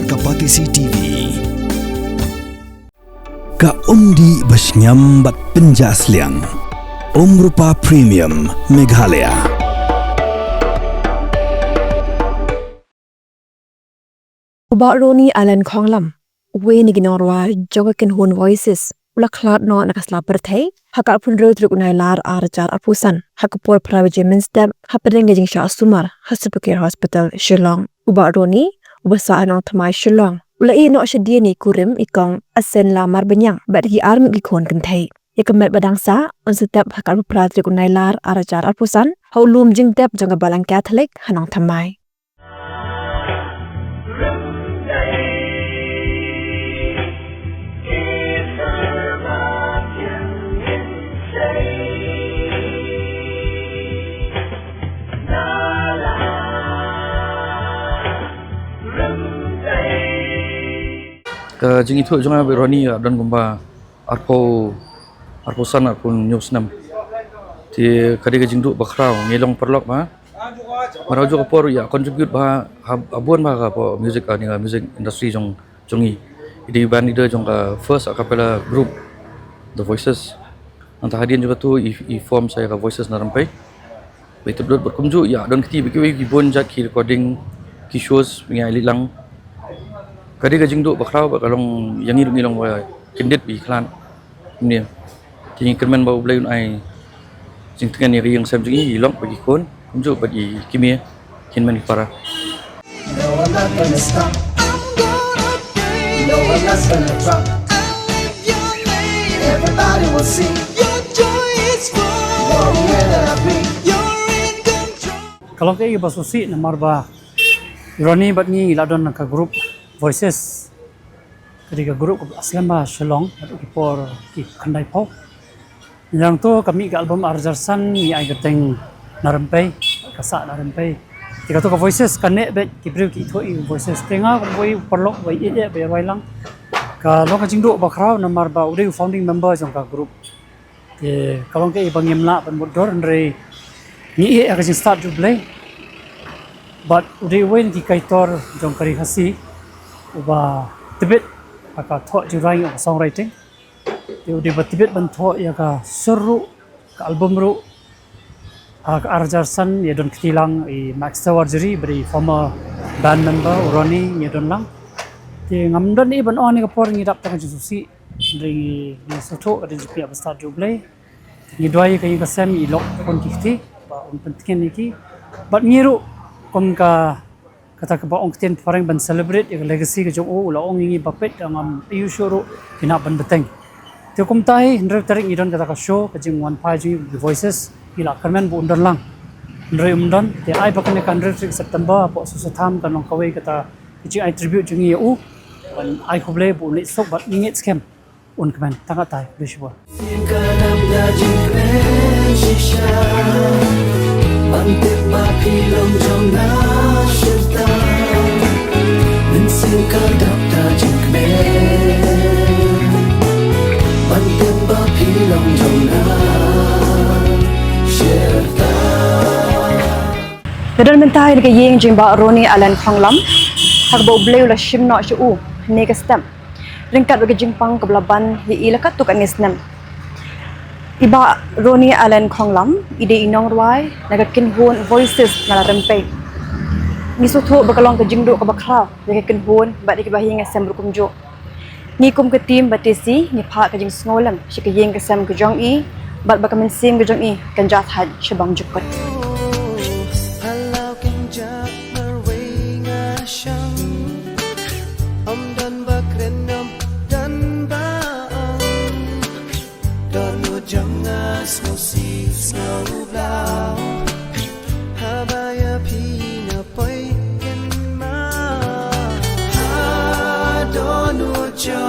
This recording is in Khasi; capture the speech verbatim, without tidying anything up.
Ka Batesi T V. Ka umdih ba shngiam bad pynjah sliang. Umrupa Premium Meghalaya. U Bah Ronnie Allen Khonglam, uwei na ki nongrwai jong ka kynhun Voices, u la khlad noh na ka sla pyrthei ha ka arphew hynriew tarik u Nailar arhajar arphew san ha ka por phra baje mynstep hapdeng ka jingshah sumar ha Super Care Hospital, Shillong. U Bah Ronnie, uba sah ha Nongthymmai, Shillong, u la ïeh noh shadien ïa i kurim, i kong Asenla Marbaniang, bad ki arngut ki khun kynthei. Ïa ka met ba dang sah un sa tep ha ka arphew phra tarik u Nailar arhajar arphew san ha u lum jingtep jong ka Balang Catholic ha Nongthymmai. Ka jingithuh jong nga bad Ronnie ka don kumba arphew, arphew san, arphew hynñiew snem. Te ka dei ka jingduh bakhraw, ngi long paralok bha. Mar ha kajuh ka por u ïa contribute bha ha, ha bun bha ka por music, ha, ïa ka music industry jong, jong ngi. I dei band leader jong ka first a cappella group, The Voices. Nangta hadien jong kata i, i form sa ïa ka Voices na Rympei. Ba i tip lut bad kumjuh ïa don kti ba kiwei ki bun jait ki recording, ki shows ba ngi ïa leit lang. Ka dei ka jingduh bakhraw bad ka long ïa ngi ruh ngi long ba kyndit ba i khlad. Kumne. Te ngi kyrmen ba U Blei un ai jingtngen ïa ka ïing sem jong i, i lok bad ki khun, kumjuh bad i kmie, kynmen ki para. No, I'm not gonna stop. I'm gonna play. No, I'm not gonna drop. I lift your name. Everybody will see. Your joy is full. No, where that I be. You're in control. Ka long kaei ba sngewsih namar ba Ronnie bad ngi la don ka group Voices. Ka dei ka group kaba la slem ha Shillong, ha ki por ki khyndai phew. Nangta ka mih ka album arhajar san, ngi ai kyrteng Na Rympei, ka sah Na Rympei. Te kato ka Voices ka neh beit, ki briew ki ithuh ïa u Voices. Te nga kum uwei u paralok ba ïeit ïa ba ïa rwai lang, ka long ka jingduh bakhraw namar ba u dei u founding member jong ka group. Te ka long kaei ba ngim lah ban mutdur, hynrei ngi ïeh ïa ka jingstad jong U Blei. Bad u dei uwei na ki kaitor jong ka ri Khasi uba tbit ha ka thoh jingrwai, ha ka songwriting. Te u dei ba tbit ban thoh ïa ka sur ruh, ka album ruh. Ha ka arhajar san ïa don kti lang i Max Tawarjri, ba dei former band member, u Ronnie, ïa don lang. Te ngam don ei ban ong, ha kane ka por ngi dap tang ka jingsngewsih. Hynrei ngi, ngi sngewthuh ka dei jingpynïaid ba stad jong U Blei. Ngi duwai ïa ka ïing ka sem, i lok khun ki kti ba un pyntngen ïa ki. Bad ngi ruh kum ka, kata kaba ong ktien phareng ban celebrate ïa ka legacy ka jong u, u la ong ïa ngi ba peit da ngam ïoh shuh ruh phin hap ban bteng. Te kumta hi hynriew tarik ngi don kata ka show, ka jingwan phai jong ngi Voices, ngi la kyrmen ba un don lang. Hynrei um don, te ai ba kane ka hynriew tarik September hapoh Sossotham kan long kawei kata ka jingai tribute jong ngi ïa u. Ban ai khublei ba un leit suk bad ngi ngeit skhem un kmen. Tang katei, khublei shibun. Mynsiem ka dap da jingkmen shisha. Ban tip ba phi long jong nga shirta. Mynsiem ka dap da jingkmen. Ban tip ba phi long jong nga shirta. Ka don mynta ha ka ïing jong i Bah Ronnie Allen Khonglam, ha kaba U Blei u la shim noh sha u ha kane ka step. Ryngkat bad ka jingpang kaba la ban ïa i la katto katne snem. I Bah Ronnie Allen Khonglam i dei i nongrwai na ka kynhun Voices na Rympei. Ngi sngewthuh ba ka long ka jingduh kaba khraw ïa ka kynhun bad ïa ki bahaïing hasem ruh kumjuh. Ngi kum ka team Batesi ngi phah ka jingsngewlem sha ka ïing ka sem ka jong i bad ba ka mynsiem ka jong i kan jia thait sha bymjukut. Phyllaw kynjah marwei nga shong. Ym don ba kren, ym don ba ong. Dohnud jong nga sngewsih sngewblaw. Haba ïa phi nga poi kynmaw. Ha dohnud jong